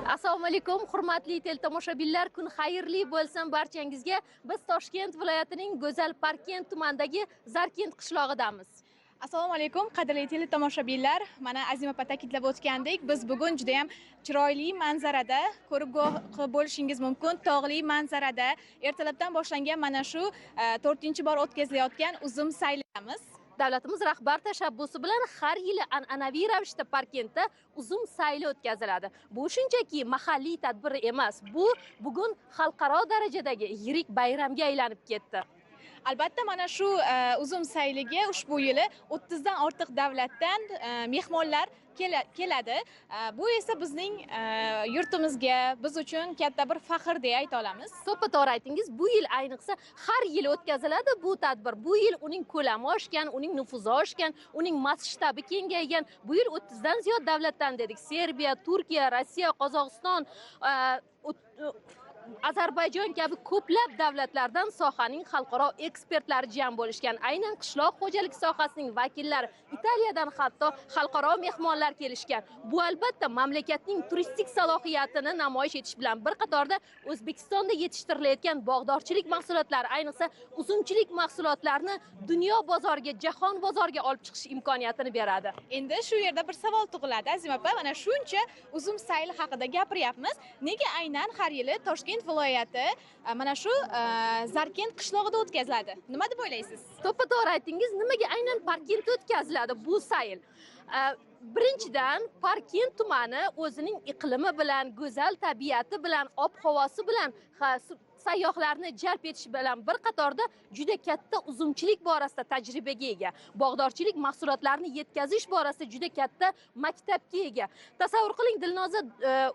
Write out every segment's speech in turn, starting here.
Assalomu alaykum hurmatli teletomoshabinlar, kun xayrli bo'lsin barchangizga. Biz Toshkent viloyatining go'zal Parkent tumanidagi Zarkent qishlog'idamiz. Assalomu alaykum qadrli teletomoshabinlar. Mana Azima opa ta'kidlab o'tgandek, biz bugun juda ham chiroyli manzarada ko'rib guvoh bo'lishingiz mumkin. Tog'li manzarada ertalabdan boshlangan mana shu 4-bor o'tkazilayotgan uzum saylimiz. Davlatimiz rahbar tashabbusi bilan har yili an'anaviy ravishda Parkentda uzum sayli o'tkaziladi. Bu shunchaki mahalliy tadbir emas, bu bugun xalqaro darajadagi yirik bayramga aylanib ketdi. Albatta mana shu uzum sayliga ushbu yili 30 dan ortiq davlatdan mehmonlar keladi. Bu esa bizning yurtimizga, biz uchun katta bir faxr deya ayta olamiz. To'ppa-to'g'ri aytdingiz. Bu yil ayniqsa har yili o'tkaziladi bu tadbir. Bu yil uning ko'lami oshgan, uning nufuzi oshgan, uning masshtabi kengaygan. Bu yil 30 dan ziyod davlatdan dedik. Serbiya, Turkiya, Rossiya, Qozog'iston, Ozarbayjon kabi ko'plab davlatlardan sohaning xalqaro ekspertlari jam bo'lishgan. Aynan qishloq xo'jalik sohasining vakillari, Italiyadan hatto xalqaro mehmonlar kelishgan. Bu albatta mamlakatning turistik salohiyatini namoyish etish bilan bir qatorda O'zbekistonda yetishtirilayotgan bog'dorchilik mahsulotlari, ayniqsa uzumchilik mahsulotlarini dunyo bozoriga, jahon bozoriga olib chiqish imkoniyatini beradi. Endi shu yerda bir savol tug'iladi Azima opa, mana shuncha uzum sayli haqida gapiryapmiz. Nega aynan har yili Toshkent viloyati mana shu Zarkent qishlog'ida o'tkaziladi? Nima deb o'ylaysiz? To'ppa-to'g'ri aytdingiz. Nimaga aynan Parkentda o'tkaziladi bu sayl? Birinchidan, Parkent tumani o'zining iqlimi bilan, go'zal tabiati bilan, ob-havosi bilan sayyohlarni jalb etish bilan bir qatorda juda katta uzumchilik borasida tajribaga ega. Bog'dorchilik mahsulotlarini yetkazish borasida juda katta maktabga ega. Tasavvur qiling Dilnoza,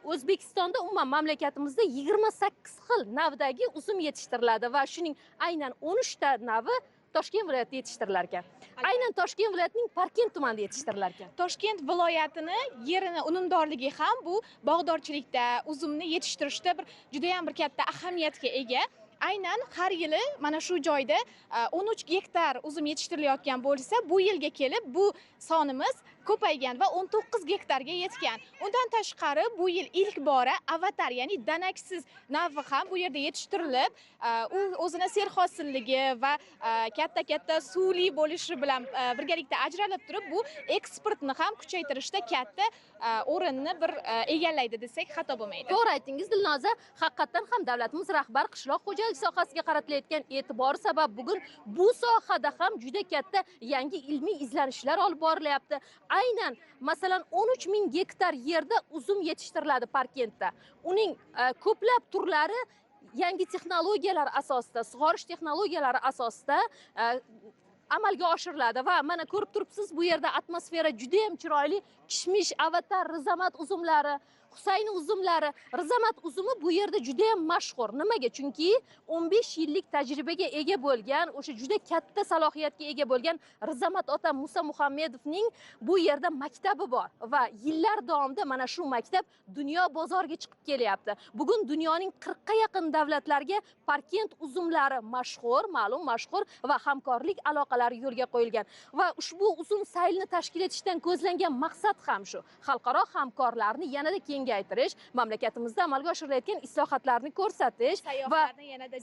O'zbekistonda umuman mamlakatimizda 28 xil navdagi uzum yetishtiriladi va shuning aynan 13 ta navi Toshkent viloyatida yetishtirilar ekan. Aynan Toshkent viloyatining Parkent tumanida yetishtirilar ekan. Toshkent viloyatini yerini unumdorligi ham bu bog'dorchilikda, uzumni yetishtirishda bir juda ham bir katta ahamiyatga ega. Aynan har yili mana shu joyda 13 gektar uzum yetishtirilayotgan bo'lsa, bu yilga kelib bu sonimiz ko'paygan va 19 gektarga yetgan. Undan tashqari bu yil ilk bora avatar, ya'ni danaksiz navi ham bu yerda yetishtirilib, u o'zini serhosilligi va katta-katta suvli bo'lishi bilan birgalikda ajralib turib, bu eksportni ham kuchaytirishda katta o'rinni bir egallaydi desak xato bo'lmaydi. To'g'ri aytdingiz Dilnoza, haqiqatan ham davlatimiz rahbar qishloq xo'jalik sohasiga qaratilayotgan e'tibor sabab bugun bu sohada ham juda katta yangi ilmiy izlanishlar olib borilyapti. Aynan masalan 13 ming gektar yerda uzum yetishtiriladi Parkentda. Uning ko'plab turlari yangi texnologiyalar asosida, sug'orish texnologiyalari asosida amalga oshiriladi va mana ko'rib turibsiz, bu yerda atmosfera juda ham chiroyli. Kishmish, avatar, rizamat uzumlari, Husayn uzumlari. Rizamat uzumi bu yerda juda ham mashhur. Nimaga? Chunki 15 yillik tajribaga ega bo'lgan, o'sha juda katta salohiyatga ega bo'lgan Rizamat ota Musa Muhammedovning bu yerda maktabi bor va yillar davomida mana shu maktab dunyo bozoriga chiqib kelyapti. Bugun dunyoning 40 ga yaqin davlatlarga Parkent uzumlari mashhur, ma'lum mashhur va hamkorlik aloqalari yo'lga qo'yilgan. Va ushbu uzum saylini tashkil etishdan ko'zlangan maqsad ham shu. Xalqaro hamkorlarni yanada kengaytirish, mamlakatimizda amalga oshirilayotgan islohotlarni ko'rsatish va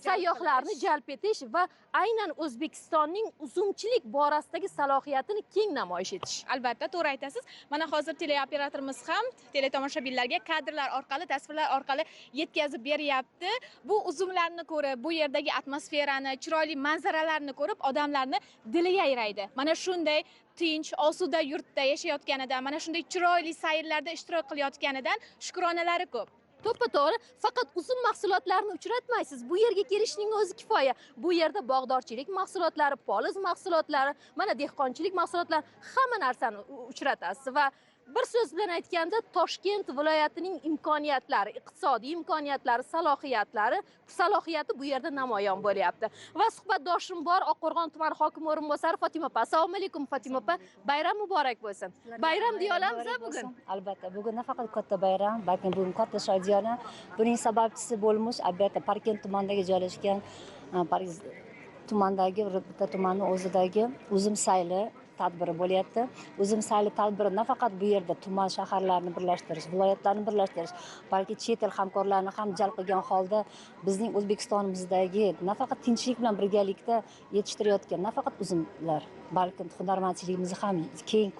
sayyohlarni jalb etish va aynan O'zbekistonning uzumchilik borasidagi salohiyatini keng namoyish etish. Albatta, to'g'ri aytasiz. Mana hozir teleoperatorimiz ham teletomoshabinlarga kadrlar orqali, tasvirlar orqali yetkazib beryapti. Bu uzumlarni ko'rib, bu yerdagi atmosferani, chiroyli manzaralarni ko'rib, odamlarni dili yayraydi. Mana shunday tinch, osuda yurtda yashayotganidan, mana shunday chiroyli sayrlarda ishtirok qilayotganidan shukronalari ko'p. To'ppa-to'g'ri, faqat uzum mahsulotlarini uchratmaysiz. Bu yerga kelishning o'zi kifoya. Bu yerda bog'dorchilik mahsulotlari, poliz mahsulotlari, mana dehqonchilik mahsulotlari, hamma narsani uchratasiz va Bir so'z bilan aytganda, Toshkent viloyatining imkoniyatlari, iqtisodiy imkoniyatlari, salohiyati bu yerda namoyon bo'lyapti. Va suhbatdoshim bor, Oqqo'rg'on tumani hokimi o'rinbosari Fotima opa. Assalomu alaykum Fotima opa, bayram muborak bo'lsin. Bayram deya olamiz bugun. Albatta, bugun nafaqat katta bayram, balki bugun katta shodiyona. Buning sababchisi bo'lmish albatta Parkent tumanidagi joylashgan tumandagi bitta tumanning o'zidagi uzum sayli tadbiri bo'lyapti. Uzum sayli tadbiri nafaqat bu yerda tuman shaharlarni birlashtirish, viloyatlarni birlashtirish, balki chet el hamkorlarini ham jalb qilgan holda bizning O'zbekistonimizdagi nafaqat tinchlik bilan birgalikda yetishtirayotgan nafaqat uzumlar, balkim hunarmandchiligimizni ham keng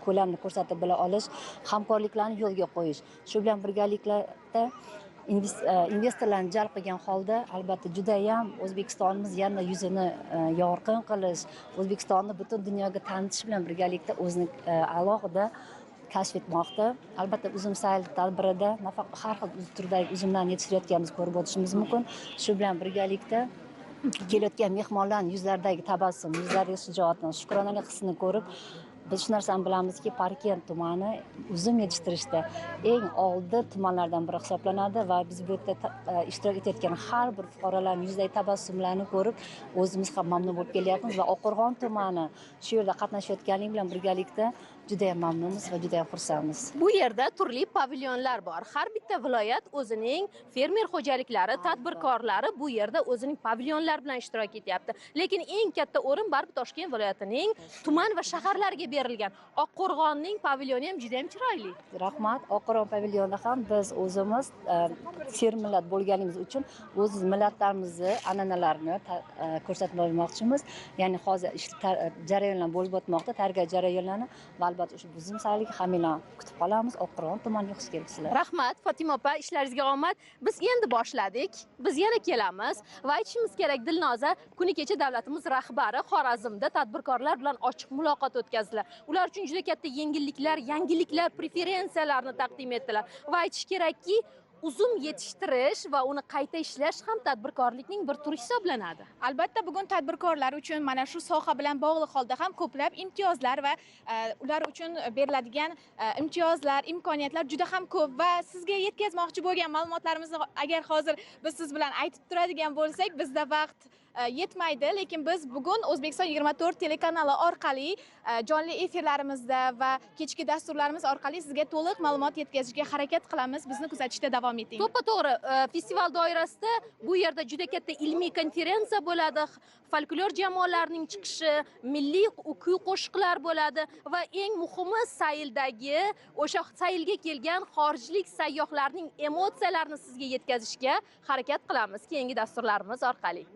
ko'lamni ko'rsatib bila olish, hamkorliklarni yo'lga qo'yish, shu bilan birgalikda investorlarni jalb qilgan holda albatta judayam O'zbekistonimiz yana yuzini yorqin qilish, O'zbekistonni butun dunyoga tanitish bilan birgalikda o'zini alohida kashf etmoqda. Albatta uzum sayl tadbirida nafaqat har xil turdagi uzumlarni yetishtirayotganimiz ko'rib o'tishimiz mumkin. Shu bilan birgalikda kelayotgan mehmonlarning yuzlaridagi tabassum, yuzlaridagi shijoatni, shukronalik hissini ko'rib biz shu narsani bilamizki, Parkent tumani uzum yetishtirishda eng oldi tumanlardan biri hisoblanadi va biz bu yerda ishtirok etayotgan har bir fuqarolarning yuzidagi tabassumlarni ko'rib o'zimiz ham mamnun bo'lib kelyapmiz va Oqqo'rg'on tumani shu yerda qatnashayotganlik bilan birgalikda juda ham mamnunmiz va juda ham xursandmiz. Bu yerda turli pavilyonlar bor. Har bitta viloyat o'zining fermer xo'jaliklari, tadbirkorlari bu yerda o'zining pavilyonlar bilan ishtirok etyapti. Lekin eng katta o'rin baribir Toshkent viloyatining tuman va shaharlariga berilgan. Oqqo'rg'onning pavilyoni ham juda ham chiroyli. Rahmat. Oqqo'rg'on pavilyonida ham biz o'zimiz fermerlar bo'lganimiz uchun o'z millatlarimizni an'analarini ko'rsatib olmoqchimiz. Ya'ni hozir ish jarayonlar bo'lib o'tmoqda, tayyorgarlik jarayonlari va albatta ushbu uzum sayliga hammanglarni kutib qolamiz. Oqqo'rg'on tumaniga xush kelibsizlar. Rahmat Fotima opa, ishlaringizga omad. Biz endi boshladik. Biz yana kelamiz va aytishimiz kerak Dilnoza, kuni kecha davlatimiz rahbari Xorazmda tadbirkorlar bilan ochiq muloqot o'tkazdilar. Ular uchun juda katta yengilliklar, yangiliklar, preferensiyalarni taqdim etdilar. Va aytish kerakki, uzum yetishtirish va uni qayta ishlash ham tadbirkorlikning bir turi hisoblanadi. Albatta bugun tadbirkorlar uchun mana shu soha bilan bog'liq holda ham ko'plab imtiyozlar va ular uchun beriladigan imtiyozlar, imkoniyatlar juda ham ko'p va sizga yetkazmoqchi bo'lgan ma'lumotlarimizni agar hozir biz siz bilan aytib turadigan bo'lsak, bizda vaqt yetmaydi, lekin biz bugun O'zbekiston 24 telekanali orqali jonli efirlarimizda va kechki dasturlarimiz orqali sizga to'liq ma'lumot yetkazishga harakat qilamiz. Bizni kuzatishda davom eting. To'ppa-to'g'ri, festival doirasida bu yerda juda katta ilmiy konferensiya bo'ladi, folklor jamoalarining chiqishi, milliy kuy-qo'shiqlar bo'ladi va eng muhimi sayldagi o'sha saylga kelgan xorijlik sayyohlarning emotsiyalarini sizga yetkazishga harakat qilamiz keyingi dasturlarimiz orqali.